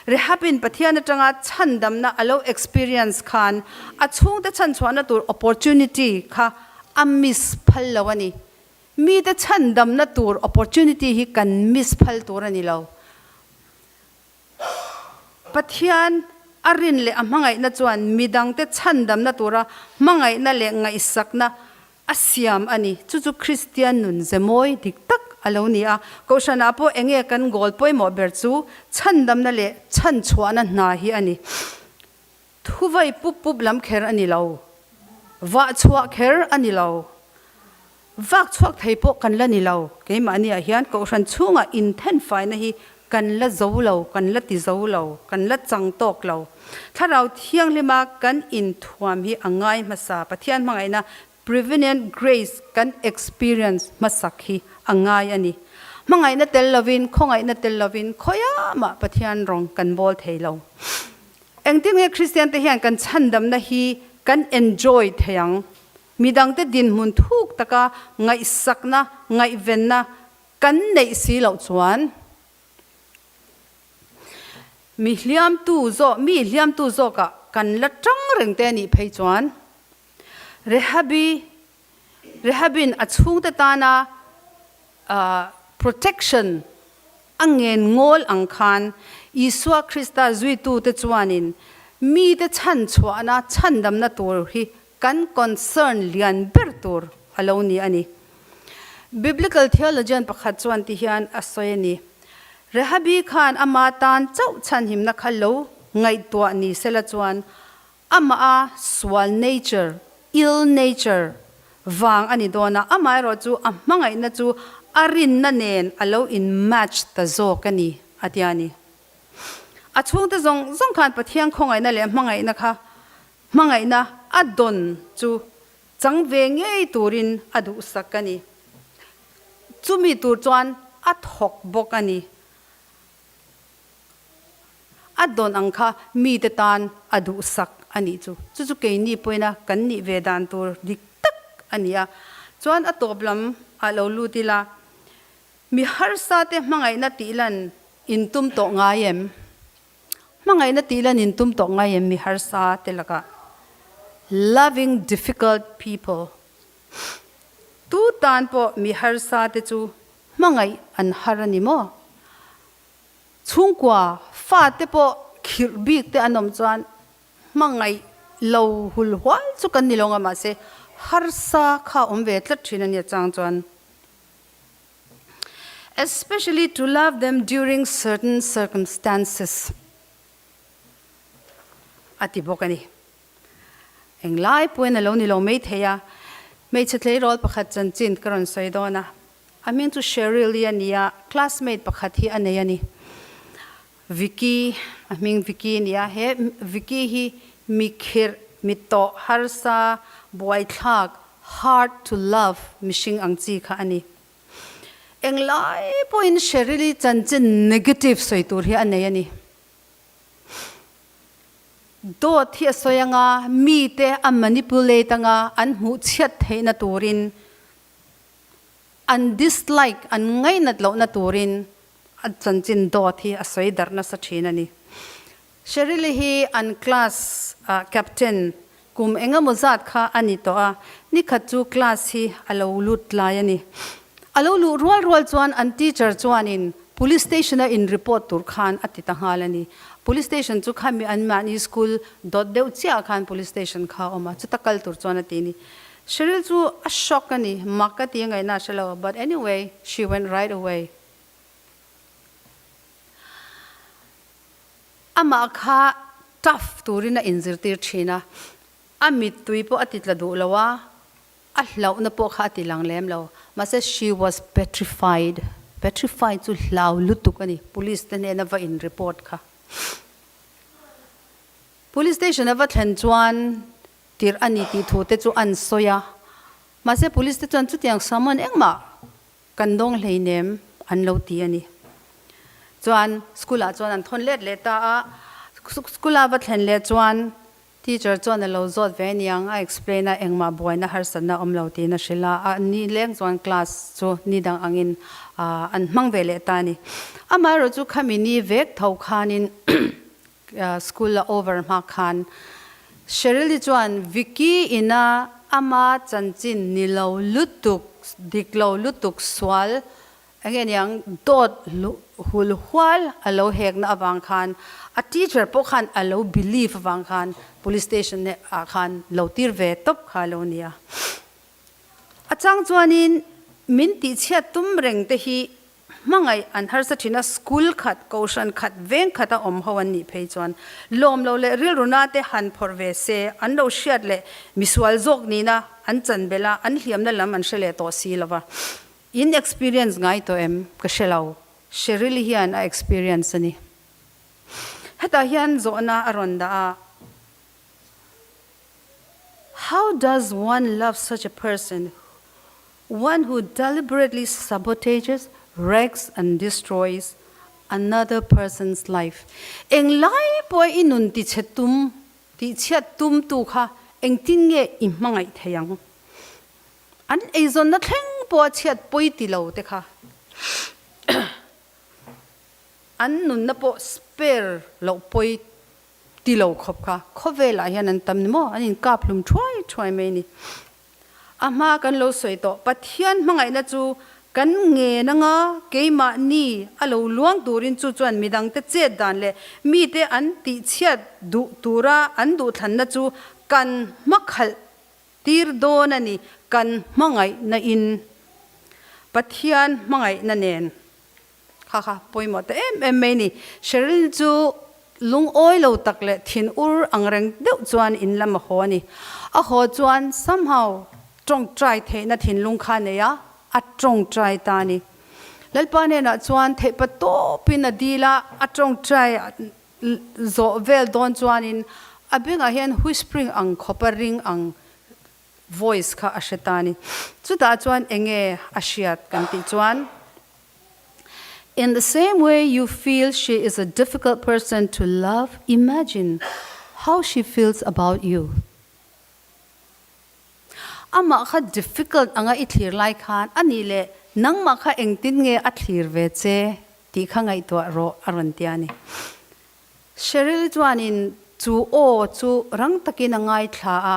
Rehabin Pathian atanga chhandamna a lo experience khan a chhungte chhanchhuahna tur opportunity kha a miss phal lo a ni. Mite chhandamna tur opportunity hi kan miss phal tur a ni lo. Pathian A rin leh a hmangaihna chuan midangte chhandamna tura hmangaihna leh ngaihsakna a siam a ni. Chu chu Kristian nun ze mawi dik tak a lo ni a. Kohhranah pawh enge kan goal pawimawh ber chu chhandamna leh chhanchhuahna hna hi a ni. Thuvai pup pup lam kher a ni lo. Vah chhuah kher a ni lo. Vak chhuak thei pawh kan la ni lo. Keimahniah hian Kohhran chhungah inthenfaina hi kan la zo lo, kan la ti zo lo, kan la chang tawk lo. Thlarau Thianghlima kan inthuam hi a ngai hmasa. Pathian hmangaihna prevenient grace kan experience hmasak hi a ngai a ni. Hmangaihna tel lovin, khawngaihna tel lovin khawiah mah Pathian rawng kan bawl thei lo. Engtin nge Kristian te hian kan chhandamna hi kan enjoy thei ang? Midangte dinhmun thuk taka ngaihsakna, ngaihvenna kan neih si loh chuan mi hliamtu zawk, mi hliamtu zawkah kan la tang reng te a nih phei chuan Rehabi, Rehabin a chhungte tana protection a ngen ngawl ang khan Isua Krista zuitute chuanin mite chhanchhuahna, chhandamna tur hi kan concern lian ber tur a lo ni a ni. Biblical theologian pakhat chuan ti hian a sawi a ni, Rehabi khan ama tan chauh chhanhimna kha lo ngaihtuah ni sela chuan Amah a sual nature, ill nature, vang a ni dawn a, amaherawhchu a hmangaihna chu a rinna nen a lo in match ta zawk a ni, a ti a ni. A chhungte zawng zawng khan Pathian khawngaihna leh hmangaihna kha hmangaihna a dawn chu chang ve ngei turin a duhsak a ni. Chumi tur chuan a thawk bawk a ni. A dawn ang kha mite tan a duhsak a nih chu. Chu chu keini pawina kan nih ve dan tur dik tak a ni a. Chuan a tawp lam ah lo lut ila, mi harsa te hmangaihna tih lan in tum tawh ngai em? Hmangaihna tih lan in tum tawh ngai em mi harsa te lakah? Loving difficult people. Tu tan pawh mi harsa te chu hmangaih an har a ni maw? Chhungkua fate pawh khirh bik te an awm chuan hmangaih lo hul hual chu kan ni lo nga mahse harsa kha awm ve tlat thin a nia chang chuan especially to love them during certain circumstances a ti bawk a ni. Englai pawhin a lo ni lo mai thei a, hmeichhe tleirawl pakhat chanchin ka rawn sawi dawn a, a hming chu Cheryl-i a ni a, classmate pakhat hi a nei a ni. Vicky, a hming Vicky a ni a, he Vicky hi mi khirh, mi tawh, harsa, buaithlak, hard to love mihring ang chi kha a ni. Englai pawhin Cheryl-i chanchin negative sawi tur hi a nei a ni. Dawt hi a sawi anga, mite a manipulate anga an hmuh chhiat theihna turin, an dislike, an ngainat lohna turin a chanchin dawt hi a sawi darh nasa thin a ni. Sheryl-i hi an class captain kum engemaw zat kha a ni tawh a, nikhat chu class hi a lo lut tlai a ni. A lo luh rual rual chuan an teacher chuanin Police station a in report tur khan a ti ta nghal a ni. Police station chu khami an mahni school dawt deuh chiah ah khan police station kha a awm a, chuta kal tur chuan a ti a ni. Cheryl chu a shock a ni, mak a ti a ngaihna a hre lo, but anyway she went right away. Amah kha tough turin a inzirtir thin a, a mittui pawh a ti tla duh lo a, A hlauhna pawh kha a ti lang lem lo. Mahse she was petrified. Petrified chu hlau lutuk a ni. Police te hnena va in report kha. Police station a va thlen chuan tirh a ni tih thu te chu an sawi a. Mahse police te chuan chutiang summon engmah kan dawng hleinem an lo ti a ni. Chuan school ah chuan an thawn let leh ta a. School a va thlen leh chuan Teacher chuan a lo zawt ve aniang, a explain a, engmah buaina harsatna awm lo tiin a hrilh a, a ni leng chuan class chu ni dang angin an hmang ve leh ta a ni. Amaherawh chu khami ni vek tho khanin school a over hma khan Sheryl-i chuan Vicky ina ama chanchin ni lo lutuk, dik lo lutuk sual. Enge niang dawt hul hual a lo hekna avang khan a teacher pawh khan a lo believe avang khan police station ah khan lo tir ve tawp kha a lo nia. A chang chuanin min tihchhiat tum reng te hi hmangaih an harsa thin a, school khat, kohhran khat, veng khat a awm ho an nih phei chuan lawm lo leh rilru na te han phawrh ve se an lo hriat leh misual zawk nihna an chan belh a, an hliamna lam an hre leh tawh si lo va. In experience ngai tawh em? Ka hre lo. Sheryl hian a experience a ni. Hetah hian zawhna a rawn dah a, How does one love such a person, one who deliberately sabotages, wrecks and destroys another person's life? Eng lai pawh i nun tichhe tum, tihchhiat tumtu kha engtin nge i hmangaih thei ang? An eizawnna thleng pawh a chhiat pawi ti lo te kha an nunna pawh spare loh pawi ti lo khawp kha khawvelah hian an tam ni maw? An inkap hlum thuai thuai mai ni. A hma kan lo sawi tawh Pathian hmangaihna chu kan ngen anga keimahni a lo luang turin chu chuan midangte chet dan leh mite an tihchhiat duh tura an duhthlanna chu kan hmakhalh Tir dawn a ni, kan hmangaihna in Pathian hmangaihna nen kha kha pawimawh ta em em mai ni. Sheryl chu lungawi lo tak leh thin ur ang reng deuh chuan in lam a haw a ni. A haw chuan somehow tawngtai theihna thinlung kha a nei a, a tawngtai ta a ni. Lalpa hnenah chuan theihpa tawpin a dil a, a tawngtai Zawh vel dawn chuanin a bengah hian whispering ang khawpa ring ang voice kha a hre ta a ni. Chutah chuan enge a hriat kan tih chuan, In the same way you feel she is a difficult person to love, imagine how she feels about you. Amah kha difficult anga i thlir lai khan a nih leh nangmah kha engtin nge a thlir ve che tih kha ngaihtuah rawh a rawn ti a ni. Sheryl chuanin chu aw chu rang takin a ngaithla a,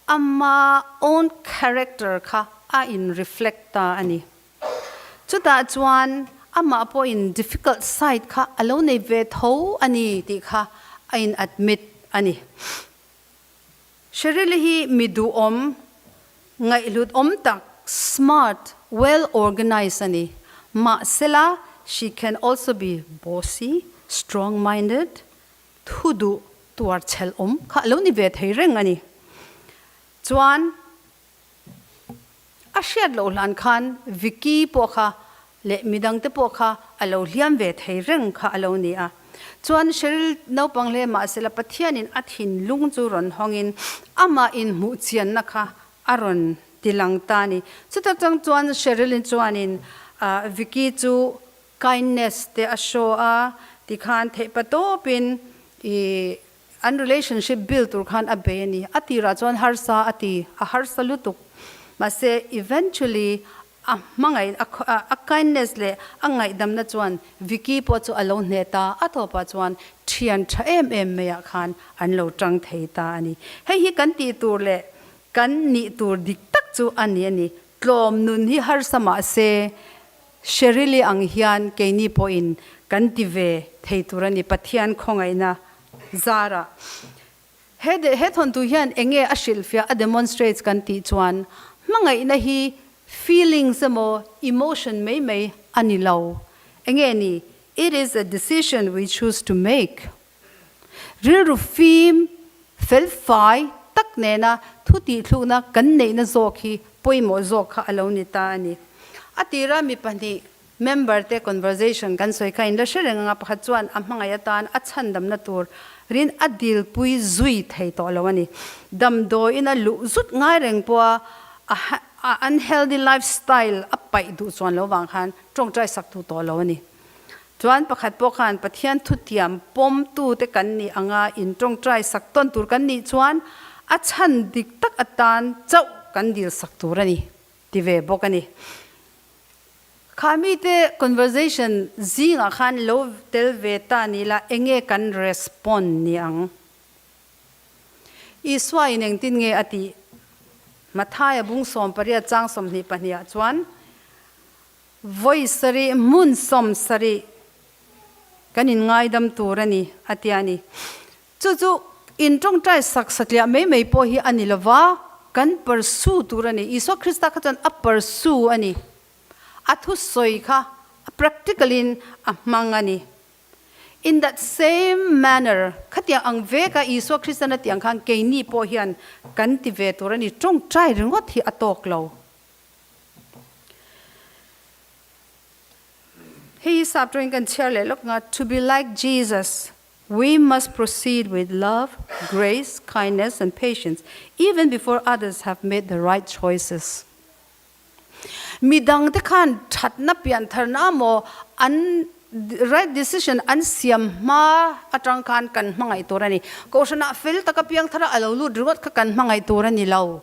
ama own character kha a in reflect ta a ni. Chutah chuan amah pawhin difficult side kha a lo nei ve tho a ni tih kha a in admit a ni. Sheryl-i hi mi duhawm, ngaihhlut awm tak, smart, well organised a ni. Mahsela, she can also be bossy, strong minded, thu duh tuar chhelh awm kha a lo ni ve thei reng a ni. Chuan a hriat loh hlan khan Vicky pawh kha leh midangte pawh kha a lo hliam ve thei reng kha a lo ni a. Chuan Sheryl naupang hle mahsela Pathianin a thinlung chu rawn hawngin amah inhmuh chianna kha a rawn tilang ta a ni. Chuta chang chuan Sheryl-in chuanin Vicky chu kindness te a show a, tikhan theihpa tawpin i An relationship build tur khan a bei a ni. A tirah chuan harsa a ti, a harsa lutuk. Mahse eventually a hmangaih, a kindness leh a ngaihdamna chuan Vicky pawh chu a lo hneh ta, a tawpah chuan thian tha em em maiah khan an lo tang thei ta a ni. Hei hi kan tih tur leh kan nih tur dik tak chu a ni a ni. Tlawm nun hi harsa mahse Sheryl-i ang hian keini pawhin kan ti ve thei tur a ni, Pathian khawngaihna zarah. He he thawntu hian eng nge a hrilhfiah, a demonstrates kan tih chuan, hmangaihna hi feelings emaw emotion mai mai a ni lo. Eng nge ni? It is a decision we choose to make. Rilru fim, felfai tak nena thu tihthlukna kan neihna zawk hi pawimawh zawk kha a lo ni ta a ni. A tira mi pahnih member te conversation kan sawi kha in la hre reng anga pakhat chuan a hmangaih atan a chhandamna tur rin a dilpui zui thei tawh lo a ni. Damdawiin a luh zut ngai reng pawha a unhealthy lifestyle a paih duh chuan lo vang khan tawngtai sak duh tawh lo a ni. Chuan pakhat pawh khan Pathian thutiam pawmtute kan nih anga in tawngtai sak tawn tur kan nih chuan a chhan dik tak atan chauh kan dil sak tur a ni ti ve bawk a ni. Kha mite conversation zingah khan lo tel ve ta ni la enge kan respond ni ang? Isua in engtin nge a tih? Mathaia bung 18 chang 22 ah chuan. Vawi sarih hmun 70 kan inngaidam tur a ni, a ti a ni. Chu chu in tawngtai sak satliah mai mai pawh hi a ni lo va, kan pursue tur a ni. Isua Krista kha chuan a pursue a ni. A thusawi kha a practical in a hmang a ni. In that same manner, khatiang ang veka Isua Kristan a tih ang khan keini pawh hian kan ti ve tur a ni. Tawngtai ringawt hi a tawk lo. Hei hi sap tawngin kan chhiar leh lawk nga, To be like Jesus, we must proceed with love, grace, kindness and patience even before others have made the right choices. Midang te khan thatna piantharna maw an right decision an siam hma atang khan kan hmangaih tur a ni. Kohhranah fel taka piangthara a lo lut ringawt kha kan hmangaih tur a ni lo.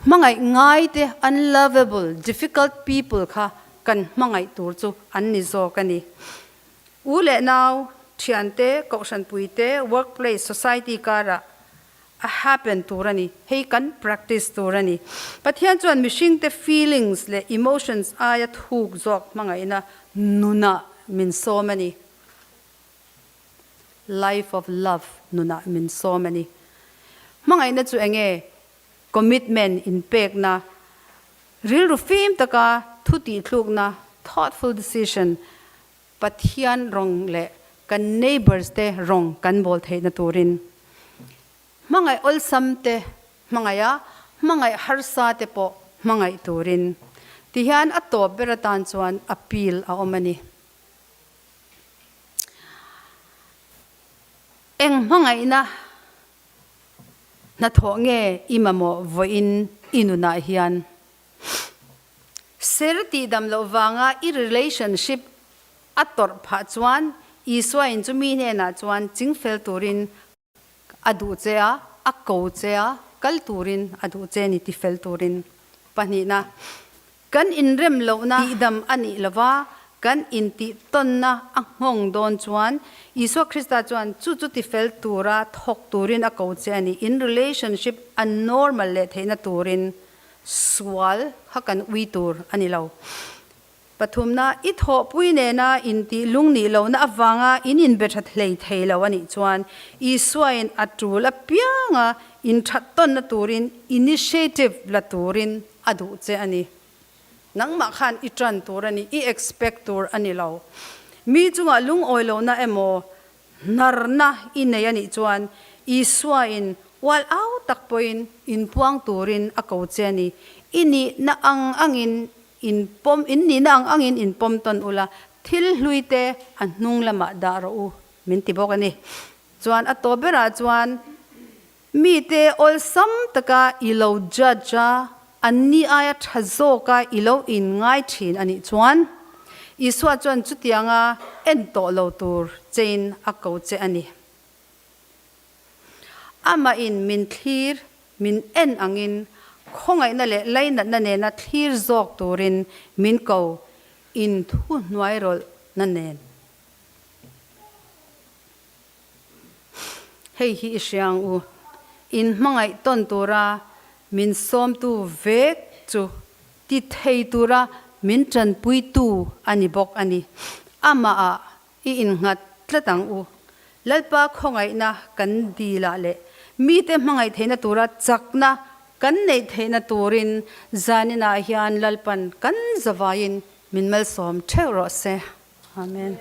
Hmangaih ngai te, unlovable, difficult people kha kan hmangaih tur chu an ni zawk a ni. U leh nau, thiante, kohhranpui te, workplace, society karah a happen tur a ni. Hei kan practice tur a ni. Pathian chuan mihringte feelings leh emotions aia thuk zawk hmangaihna nunah min sawm a ni. Life of love nunah min sawm a ni. Hmangaihna chu enge? Commitment inpekna, rilru fim taka thu tihthlukna, thoughtful decision, Pathian rawng leh kan neighbours te rawng kan bawl theihna turin hmangaih awlsam te hmangaih a, hmangaih harsa te pawh hmangaih turin tihian a tawp ber atan chuan appeal a awm a ni. Eng hmangaihna hnathawh nge i mamawh vawiin i nunah hian? Ser tihdam loh vanga i relationship a tawrh phah chuan Isua in chumi hnenah chuan chingfel turin a duh che a, a ko che a, kal turin a duh che ni tifel turin. Pahnihna, kan inrem lohna tihdam a nih lova kan intihtawnna a nghawng dawn chuan Isua Krista chuan chu chu tifel tura thawk turin a ko che a ni. In relationship a normal leh theihna turin Sual kha kan ui tur a ni lo. Pathumna, i thawhpui nena intih lungnih lohna avanga in inbe that hlei thei lo a nih chuan Isuain a tul apianga inthat tawnna turin initiative la turin a duh che a ni. Nangmah khan i tan tur a ni, i expect tur a ni lo. Mi chungah lungawi lohna emaw Hnarna i nei a nih chuan Isuain ual au tak pawhin inpuang turin a ko che a ni. I nihna ang angin inpawm, in nihna ang angin inpawm tawn ula, thil hlui te a hnung lamah dah rawh u, min ti bawk a ni. Chuan a tawp berah chuan mite awlsam taka i lo judge a, Anni aia tha zawka i lo inngai thin a nih chuan, Isua chuan chutianga en tawh lo tur chein a ko che a ni. Amahin min thlir, min en angin khawngaihna leh lainatna nena thlir zawk turin min ko inthuhnuairawlhna nen. Hei hi i hria ang u, in hmangaih tawn tura min sawmtu vek chu ti thei tura min tanpuitu a ni bawk a ni. Amahah i innghat tlat ang u. Lalpa khawngaihna kan dilah leh mite hmangaih theihna tura chakna kan neih theihna turin zaninah hian Lalpan kan zavaiin min malsawm theuh rawh se. Amen.